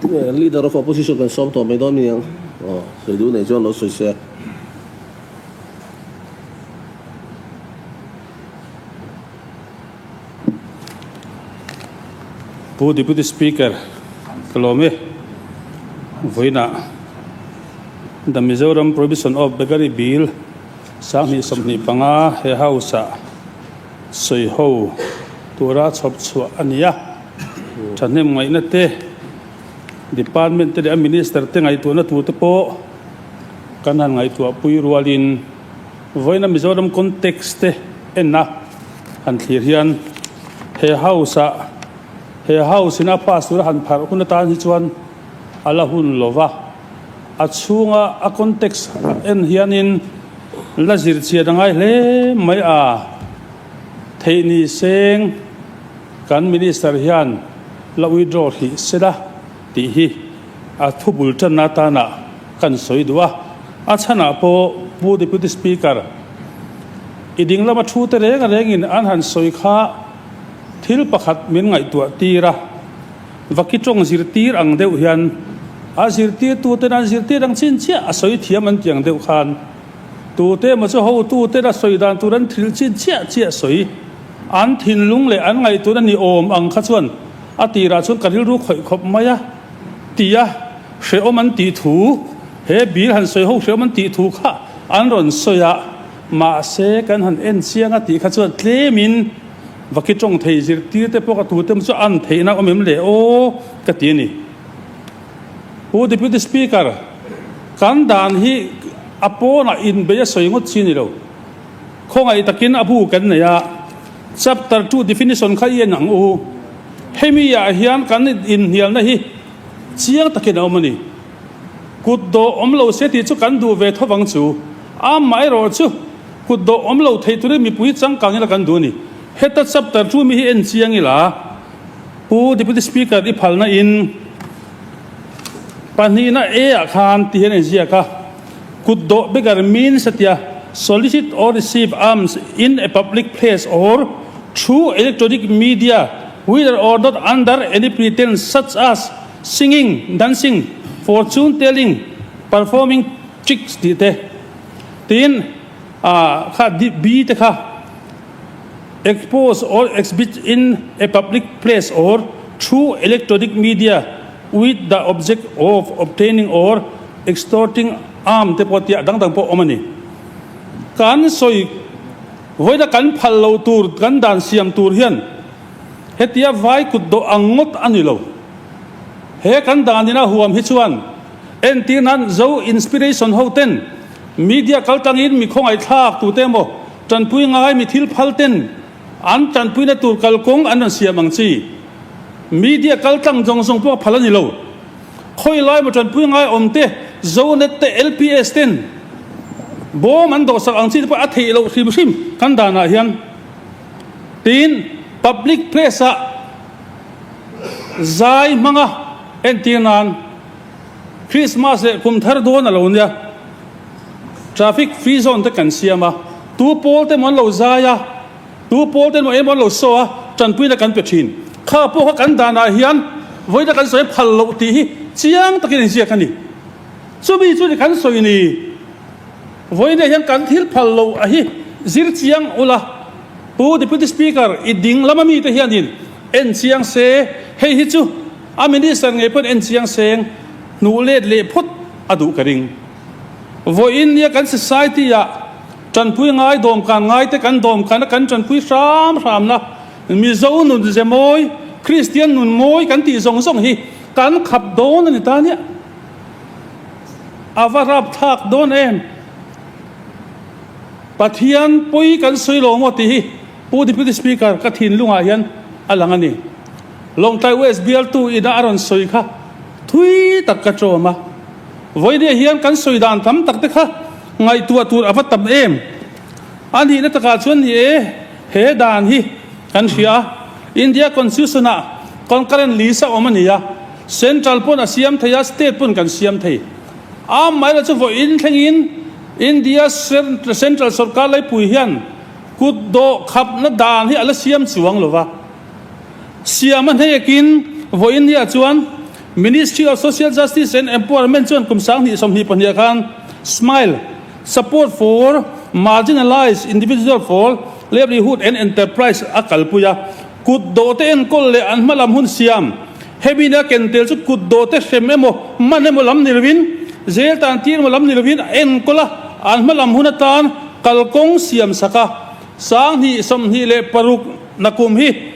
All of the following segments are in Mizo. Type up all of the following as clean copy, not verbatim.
Leader of Opposition kan sawm tawh mai dawn mi ang. Aw, sawi duh nei chuan lo sawi se. Pu Deputy Speaker, ka lawm e. Vawiinah The Mizoram Prohibition of Beggary Bill 2025 he House-ah sawi ho tura chhawp chhuah a ni a. Thahnem ngaihna te, Department te leh a Minister te ngaihtuahna tur te pawh kan han ngaihtuahpui rualin Vawiina Mizoram context te en a han thlir hian he house ah he house in a pass tura han pharh hun atan hi chuan a la hun lo va, a chhunga a context en hianin la zir chhiat a ngai hle mai a, theih ni seng kan minister hian la withdraw hrih se la tih hi a thubul tanna atana kan sawi duh a, a chhanah pawh Pu Deputy Speaker i ding lama thu te reng rengin an han sawi kha thil pakhat min ngaihtuah tir a, vaki tawng zirtir ang deuh hian a zirtirtu ten an zirtir ang chin chiah a sawi thiam an ti ang deuh khan tute emaw chu hotu ten a sawi dan tur an thil chin chiah chiah sawi an thinlung leh an ngaihtuahna ni awm ang kha chuan a tirah chuan ka rilru khawih khawp mai a ti a. Hrehawm an tih thu, he bill han sawi ho hrehawm an tih thu kha an rawn sawi a, mahse kan han en chiang a tih kha chuan tlemin vaki tawng thei zirtir te pawh ka tu te chu an theihna awm em le aw ka ti a ni. Pu Deputy Speaker, kan dan hi a pawnah inbei a sawi ngawt chi ni lo. Khawngaih takin a bu kan nei a, Chapter ii definition kha i en ang u. Hemi ah hian kan inhnialna hi Chiang takin a awm a ni. Kut dawh awm lo se tih chu kan duh ve tho vang chu. Amaherawh chu kut dawh awm lo thei turin mipui changkang ila kan duh a ni. Heta chapter chu mi hi en chiang ila Pu Deputy Speaker i phalna in pahnihna A ah khan ti hian a inziak a, Kut dawh beggar means a tia solicit or receive alms in a public place or through electronic media whether or not under any pretence such as singing, dancing, fortune telling, performing tricks tih te tin ah kha B te kha expose or exhibit in a public place or through electronic media with the object of obtaining or extorting alms te pawh tia dang dang pawh awm a ni. Kan sawi Vawiina kan phal lo tur kan dan siam tur hian hetia vai kut dawh ang ngawt a ni lo. He kan danin a huam hi chuan entir nan Zo Inspiration ho ten media kal tangin mi khawngaihthlak tute emaw tanpui ngai mi thil phal ten an tanpuina tur kalkawng an rawn siam ang chi. Media kal tlang zawng zawng pawh a phal a ni lo. Khawi lai maw tanpui ngai awm te, Zonet te, LPS ten bawm an dawhsak ang chi te pawh a theih loh hrim hrim kan danah hian. Tin, public place ah zai hmanga entir nan Christmas leh kum thar dawn a lo nia, traffic free zone te kan siam a, tu pawl te maw an lo zai a, Tu pawl te emaw emaw an lo saw a, tanpuina kan pe thin. Kha pawh kha kan danah hian vawiina kan sawi phal loh tih hi chiang takin inziak a ni. Chumi chu ni kan sawi ni. Vawiina hian kan thil phal loh a hi zir chiang ula, Pu Deputy Speaker, i ding lama mite hianin en chiang se, hei hi chu a Minister ngei pawhin en chiang seng hnuh let leh phawt a duh ka ring. Vawiin nia kan society ah Tanpui ngai dawmkan ngai te kan dawmkan a kan tanpui hram hram na Mizo nun ze mawi, Kristian nun mawi kan tih zawng zawng hi kan khap dawn a ni ta nia. A va rapthlak dawn em. Pathian pawi kan sawi lo maw tih hi Pu Deputy Speaker ka thinlungah hian a lang a ni. Lawngtlai West bialtu ina a rawn sawi kha thui tak ka ṭawm a. Vawinia hian kan sawi dan tam tak te kha ngaihtuah tur a va tam em? A nihna takah chuan ni e, he dan hi kan hria a, India Constitution ah concurrent list a awm a ni a, Central pawn a siam thei a, State pawn kan siam thei. Amaherawhchu chu vawiin thlengin India Central sawrkar laipui hian kut dawh khapna dan hi a la siam chuang lo va. Siam a hnekin vawiin ni ah chuan. Ministry of Social Justice and Empowerment chuan kum 2022 ah khan Smile, Support for Marginalised Individual for Livelihood and Enterprise a kalpui a, kut dawh te enkawl leh an hma lam hun siam. Hemi nia ken tel chu kut dawh te hrem emaw, man emaw lam ni lovin, zel tan tir emaw lam ni lovin a enkawl a, an hma lam hun atan kalkawng siam sak a. 2026 nakum hi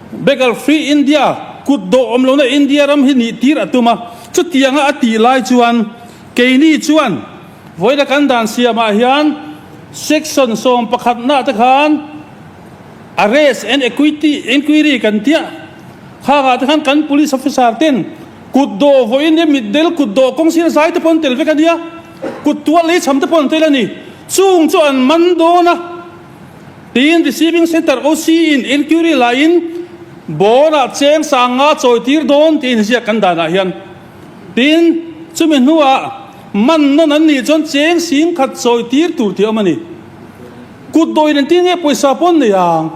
Beggar Free India, kut dawh awm lohna India ram hi nih tir a tum a, chutianga a tih lai chuan keini chuan vawiina kan dan siamah hian Section 11 na te khan Arrest and Inquiry kan tia khangah te khan kan Police Officer ten kut dawh vawiin hi mitdel kut dawh kawng sir zai te pawh an tel vek a nia, kut tuah lei chham te pawh an tel a ni, chung chu an man dawn a. Tiin Receiving Centre OC in inquiry laiin bawrah cheng sanga chawi tir dawn tiin ziak kan danah hian tin chumi hnuah man nawn an nih chuan cheng sing khat chawi tir tur tih a awm a ni. Kut dawih nen tin nge pawisa pawh an nei ang?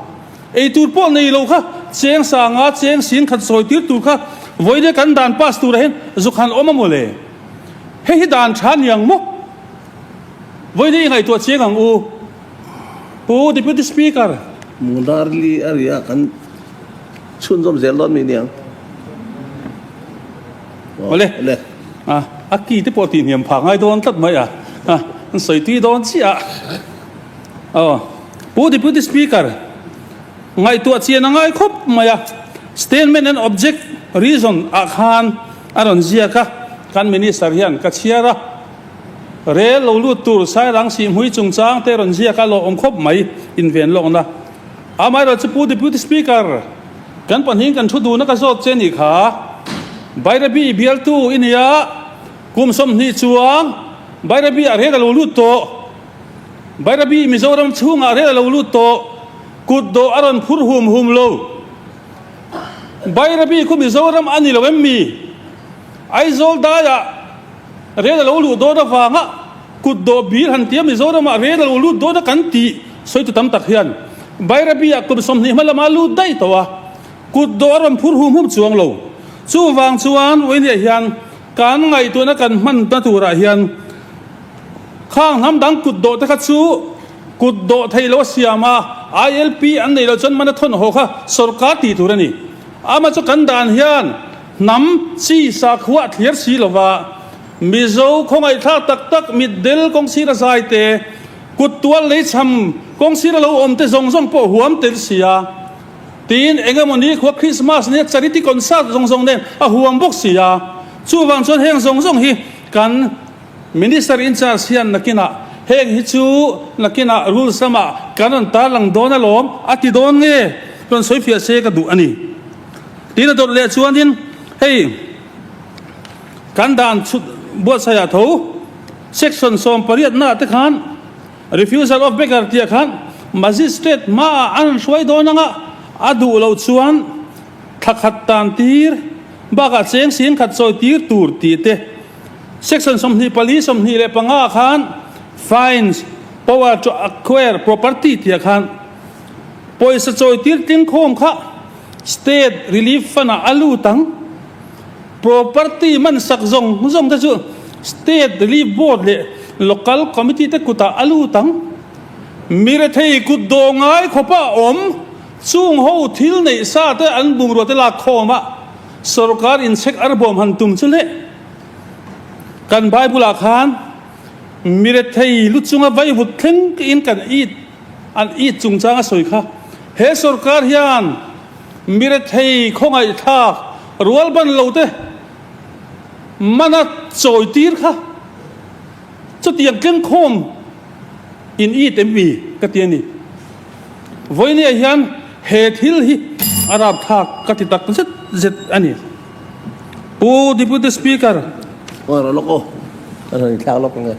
Ei tur pawh nei lo kha cheng sanga cheng sing khat chawi tir tur kha vawiin kan dan pass turah hian zuk han awm a maw le? Hei hi dan tha niang maw? Vawiin i ngaihtuah chiang ang u. Pu Deputy Speaker. Mundarli a ri a, kan chhunzawm zel dawn mi niang. Awle. Awle. A, a ki te pawh tih hniam phah ngai dawn tlat mai a. A, an sawi tui dawn chiah a. Aw. Pu Deputy Speaker, ngaihtuah chian a ngai khawp mai a. Statement and object reason ah khan a rawn ziak a, kan Minister hian ka chhiar a. Rel lo lut tur Sairang Sihhmui chungchang te rawn ziak a lawh awm khawp mai inven lawkna. Amaherawh chu Pu Deputy Speaker, kan pahnihin kan thu duhna ka zawt che nih kha. Bairabi i bialtu i nia, kum 20 chuang Bairabi ah rel a lo lut tawh. Bairabi Mizoram chhungah rel a lo lut tawh. Kut dawh a rawn phur hum hum lo. Bairabi khu Mizoram a ni lo em mi? Aizawl daiah Rel a lo luh dawn avanga kut dawh bil han tia Mizoramah rel a lo lut dawn a kan tih sawitu tam tak hian Bairabi-ah kum 20 hma lama lut daih tawh a, kut dawh a rawn phur hum hum chuang lo. Chuvang chuan Uinia hian kan ngaihtuahna kan hmanna turah hian khang hnam dang kut dawh te kha chu kut dawh thei lo a siam a, ILP an neih loh chuan mana thawn haw kha sawrkar tih tur a ni. Amah chu kan dan hian Hnam chi sakhua thlir si lova Mizo khawngaihthlak tak tak mitdel kawngsira zai te, kut tual lei chham kawngsira lo awm te zawng zawng pawh huam tel si a. Tin, eng emaw ni khua Christmas nia charity concert zawng zawng nen a huam bawk si a. Chuvang chuan heng zawng zawng hi kan Minister in charge hian nakinah heng hi chu nakinah rules lamah kan rawn tarlang dawn alawm a ti dawn nge rawn sawifiah se ka duh a ni. Tin a dawt leh chuanin hei kan dan chhut buatsaihah tho section 18 naah te khan refusal of beggar tih ah khan magistrate hmaah an rawn hruai dawn anga a duh loh chuan thla khat tan tir bakah cheng sing khat chawi tir tur tih te section 24 25 ah khan fines power to acquire property tih ah khan pawisa chawi tir tling khawm kha State Relief Fund ah a lut ang. Property man sak zawng zawng te chu State Relief Board leh Local Committee te kutah a lut ang. Mirethei kut dawh ngai khawpa a awm chung ho thil neih sa te an bungrua te lak khawm a sorkar inchhek arbawm han tum chu le. Kan Bible ah khan mirethei lu chunga vaivut thleng in kan it An it chungchang a sawi kha. He sorkar hian mirethei khawngaihthlak rual ban lo te mana chawi tir kha chutiang tlengkhawm in it em mi ka ti a ni. Vawinia hian he thil hi a rapthlak ka ti tak zet zet a ni. Pu Deputy Speaker. Aw rawh lawk aw, ka rawn inthlak lawk ang e.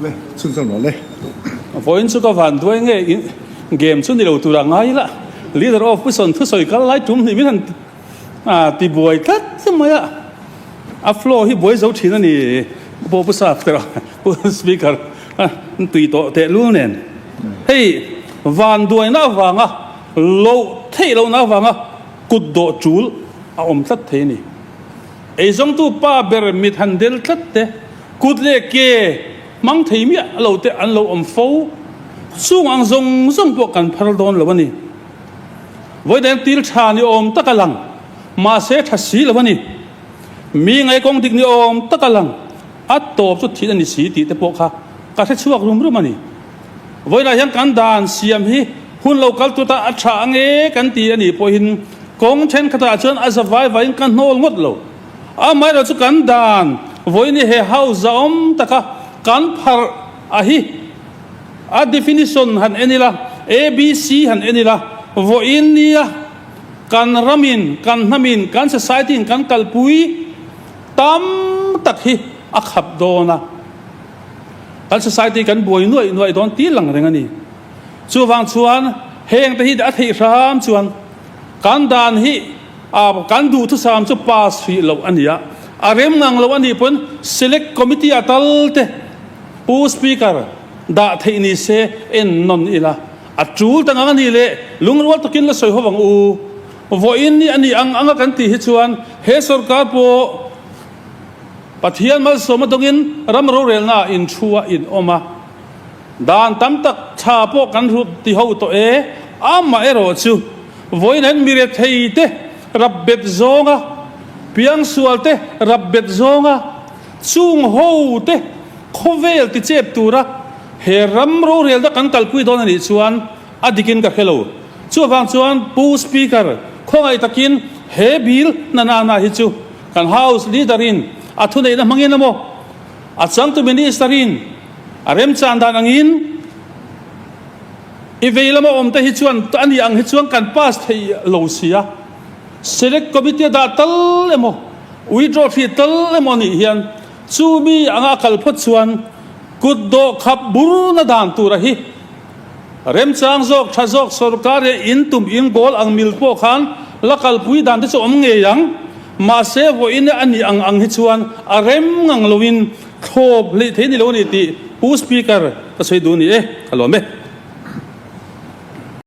Le, chhunzawm rawh le. Vawiin chu ka van duai nge in game chu ni lo tur a ngai ila Leader of Opposition thusawi kal lai tum hnih min han ti buai tlat mai a, a flow hi buai zo thin a ni Pu Pu Sap te Pu Speaker tui tawh teh lul nen. Hei van duaina avanga loh. theih lohna avanga kut dawh tul a awm tlat thei a ni. Eizawngtu pa ber mit han del tlat te, kut leh ke hmang thei miah lo te an lo awm fo. Chung ang zawng zawng pawh kan phar dawn lo a ni. Vawiin til tha ni awm tak a lang, mahse tha si lo a ni. Mi ngaihkawng dik ni awm tak a lang, a tawp chu thih a ni si tih te pawh kha ka hre chhuak rum rum a ni. Vawiinah hian kan dan siam hi hun lo kal tut a a tha ange kan ti a nih pawhin kawng thenkhatah chuan a za vai vaiin ka hnawl ngawt lo. Amaherawh chu kan dan vawiin hi he house za awm taka kan pharh a hi a definition han en ila, ABC han en ila, vawiin nia kan ramin, kan hnamin, kan society in kan kalpui tam tak hi a khap dawn a. Kan society kan buai nuaih nuaih dawn ti lang reng a ni. Chuvang chuan heng te hi a theih hram chuan kan dan hi kan duhthusam chu pass hrih loh a ni a. A rem ngang lo a nih pawn select committee a tal te Pu Speaker dah theih ni se en nawn ila. A tul ta ngang a nih leh lungrual takin la sawi ho vang u. Vawiin ni a nih ang anga kan tih hi chuan he sorkar pawh Pathian malsawm a dawngin ram rorelna ah inthu a in awm a, dan tam tak tha pawh kan ru ti ho tawh e. Amah erawh chu vawiin hian mi rethei te rap bet zawnga, piangsual te rap bet zawnga, chung ho te khawvel ti chep tura he ram rorelna kan kalpui dawn a nih chuan a dikin ka hre lo. Chuvang chuan Pu Speaker khawngaih takin he bill na nana hi chu Kan House Leader in a thuneihna hmangin emaw, a changtu Minister in a remchan dan angin i vei lama awm te hi chuan a nih ang hi chuan kan pass thei lo si a, Select Committee a dah tal emaw, withdraw hrih tal emaw a nih hian chu mi anga a kal phawt chuan kut dawh khap burna dan tura hi Remchang zawk, tha zawk sorkar leh in tum in goal ang mil pawh khan la kalpui dan te chu awm ngei ang. Mahse vawiin a nih ang ang hi chuan a rem ngang loin thlawp hleih thei ni lo a ni tih Pu Speaker ka sawi duh a ni e, ka lawm e.